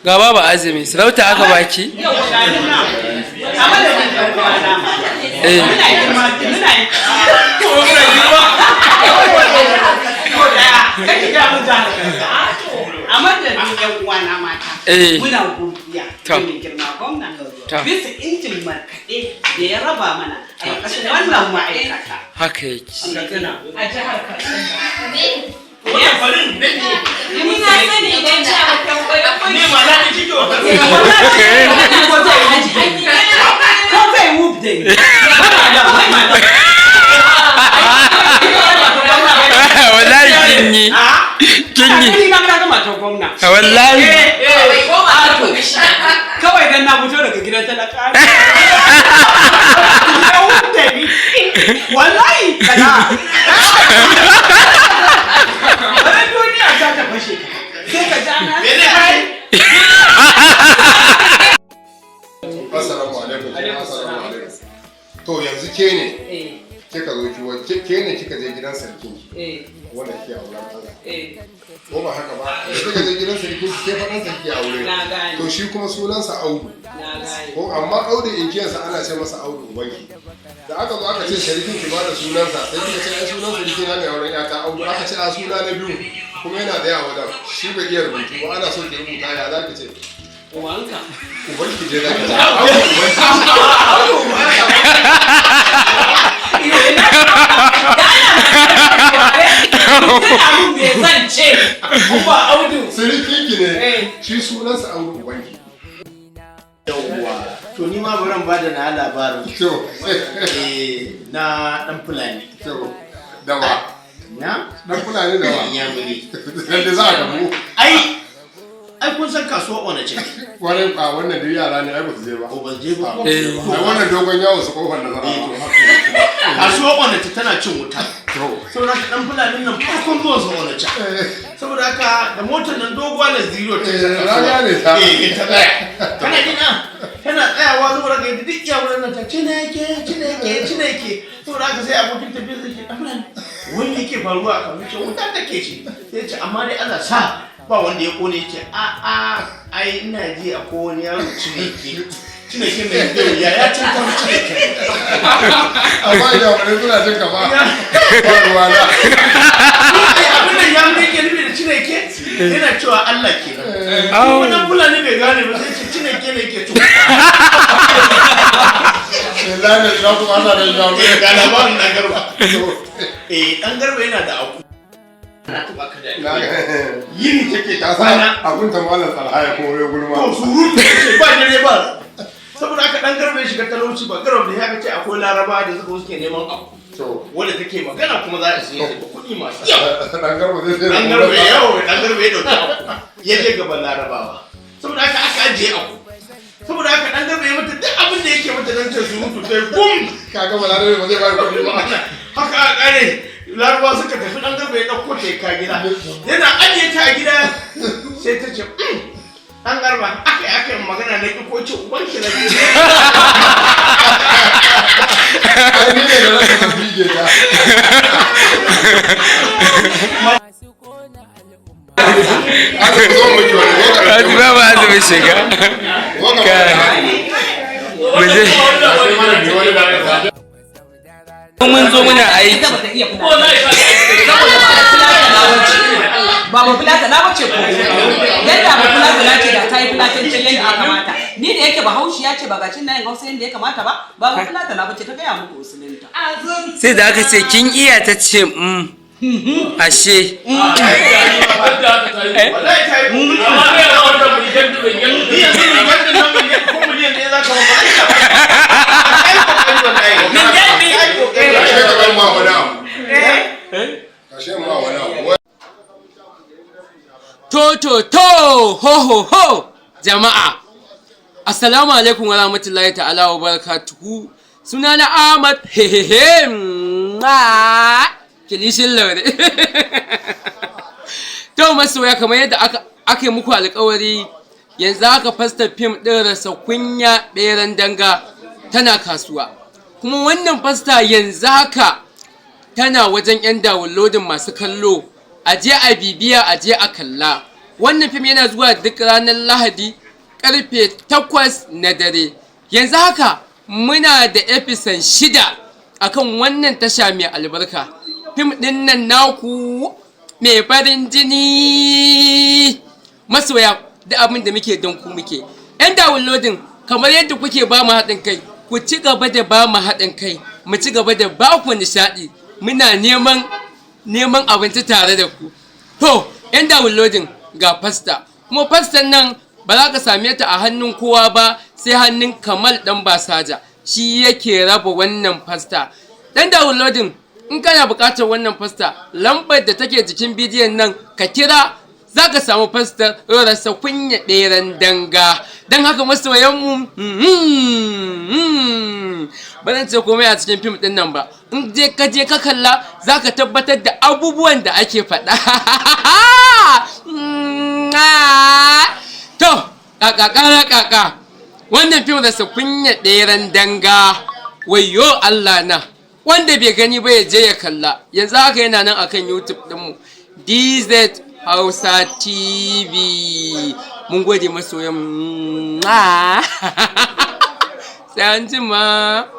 Ga babu azumi, sarauta aka baki? Yau ganin nan a madadin ɗan uwana. Eh. Muna girma, muna muna girma. Ko daya, kake ga mun jihar Katsina. A madadin ƴan uwana mata. Eh. Muna godiya Ta. da mai girma gwamna. Ta. Bisa injin markaɗe da ya raba mana a ƙarƙashin wannan ma'aikata. Haka yake. A jihar Katsina. Ni na sani idan ci a tambayi. Ni ma na ji ciwo. Ko zai wuf da ni. Wallahi kin yi. Kin yi. Ni na ga matar gwamna. Wallahi. Kawai dan na fito daga gidan talaka. Ya wuf da ni. Wallahi kana. Wani duniya za ta fashe. Sai ka ji ana. Me zai kai? Assalamu alaikum. Assalamu alaikum. To yanzu ke ne kika zo ki ke ne kika je gidan sarkin ki wanda kike auren Allah. Ko ba haka ba? Da kika je gidan sarkin ki, ke faɗan sarki aure. Na gane. To shi kuma sunansa Audu. Na gane. Ko amma Audu inkiyarsa ana ce masa Audu ubanki. Da aka zo aka ce sarkin ki ba da sunansa, sai kika ce ai sunan sarki na mai auren yata Audu. Aka ce a suna na biyu kuma yana da yawa wajen, shi bai iya rubutu ba, ana so ki rubuta, ya za ki ce? Uwanka. Ubanki je za ki ce Audu ubanki. Tana mun me zan ce? Uba Audu. Sirikin ki ne. Eh. Shi sunansa Audu ubanki. Yawwa. To ni ma bari in bada na labarin. To. Eh, na dan Fulani. To, dawa. Na? Dan Fulani dawa. Inyamuri. Lalle za a gamu. Ai, ai kun san kasuwa Onace. Wani a wannan duk yara ne, ai ba su je ba. Ko ban je ba ko? Eh. Ai wannan dogon yawon su kofar nasara. Eh, to haka. Kasuwa Onace tana cin wuta. To. Saboda haka dan Fulanin nan farkon zuwan sa Onace. Saboda haka da motar nan doguwa na zero ta Eh, na gane ta. Eh, ta tsaya. Kana jina? Tana tsayawa saboda haka yadda duk iyamuran nan ta Chineke, Chineke, Chineke. Saboda haka sai abokin tafiyar zai ce, "Dan Fulani, wani yake faruwa a kamar ce wuta take ce." Sai ce, amma dai Allah sa ba wanda ya kone. Ce a a ai ina ji a wani yaro Chineke. Chineke mai kyau ya ya canta Chineke. Amma idan wani suna jin gaba. Ba ruwa na. Ai abin da ya mai ke nufi da Chineke yana cewa Allah kenan. Kuma nan Fulani bai gane ba, sai ce Chineke ne ke tuka. Wallahi ne za ku ba da jawo. Eh, ga labarin dan Garba. Eh, dan Garba yana da aku. Yini take Ka kwana. san abun ta malam Talha ya kore gulma. To surutu take ba dare ba. Saboda haka dan Garba ya shiga talauci ba Garba da ya ce akwai Laraba da suka suke neman aku. To. Wanda take magana kuma za a siye ta kuɗi masu yawa. Dan Garba zai sai da Dan Garba ya kuɗin. yawo, dan Garba ya dauki aku. Ya je gaban Larabawa. Saboda haka aka ajiye aku. Saboda haka dan Garba ya mata duk abin da yake mata dan ta surutu sai gum. Kaga balarabe ba zai ba da kuɗi ba. Haka a kare, Larabawa suka tafi, dan Garba ya ɗauko ta ya ka gida, yana ajiye ta a gida sai ta ce, "Dan Garba, aka yi aka yi magana na ki ko ce uban ki na ki." Ai ni ne da ranka zan bige ta. Aka zo miki wani zo ka Wasu babu azumi shiga. Zo ka Kai. Mu je. Sai mana biyu wani da aka Mun zo muna aiki. Ita bata iya kuma. Saboda ba Fulatana bace. Ba ba Fulatana bace ko. Yadda ba Fulatana ce da ta yi Fulatancin yadda ya kamata. Ni da yake Bahaushiya ce, ba gacin na yin Hausa yadda ya kamata ba, ba ba Fulatana bace ta gaya muku usulinta. Sai da aka ce kin iya, ta ce ashe. Wallahi ta yi. Ni yanzu rigar da nan miliyan ko miliyan ɗaya za ka ba ba ai kokari wallahi. Ai kokari. Kashe ka ban ma wani abu. Kashe ma wani abu. To to to, ho ho ho, jama'a. Assalamu alaikum wa rahmatullahi ta'ala wa barakatuhu. Sunana Ahmad hehehe mwah. Kilishin laure. To masoya, kamar yadda aka yi muku alkawari, yanzu aka fasta fim ɗin Rasa Kunya Ɓeran Danga tana kasuwa. Kuma wannan fasta yanzu haka tana wajen 'yan downloading, masu kallo a je a bibiya, a je a kalla. Wannan fim yana zuwa duk ranar Lahadi karfe 8 na dare. Yanzu haka muna da episode 6 akan wannan tasha mai albarka. Fim ɗin nan naku mai farin jini. Masoya, da abin da muke don ku muke. 'Yan downloading, kamar yadda kuke ba mu haɗin kai, ku ci gaba da ba mu haɗin kai, mu ci gaba da ba ku nishaɗi. Muna neman abinci tare da ku. To, 'yan downloading, ga fasta. Kuma fastan nan ba za ka same ta a hannun kowa ba sai hannun Kamal ɗan Basaja. Shi yake raba wannan fasta. Ɗan downloading, in kana buƙatar wannan fasta, lambar da take jikin bidiyon nan ka kira, za ka samu fastar rasa kunya ɗeran danga. Don haka masoyanmu, ba zan ce komai a cikin fim ɗin nan ba. In je ka je ka kalla, za ka tabbatar da abubuwan da ake faɗa. To, kaka kaka, wannan fim rasa kunya ɗeran danga, wayo Allah na! Wanda bai gani ba ya je ya kalla. Yanzu haka yana nan akan YouTube ɗinmu, DZ Hausa TV. Mun gode masoyan, sai an jima.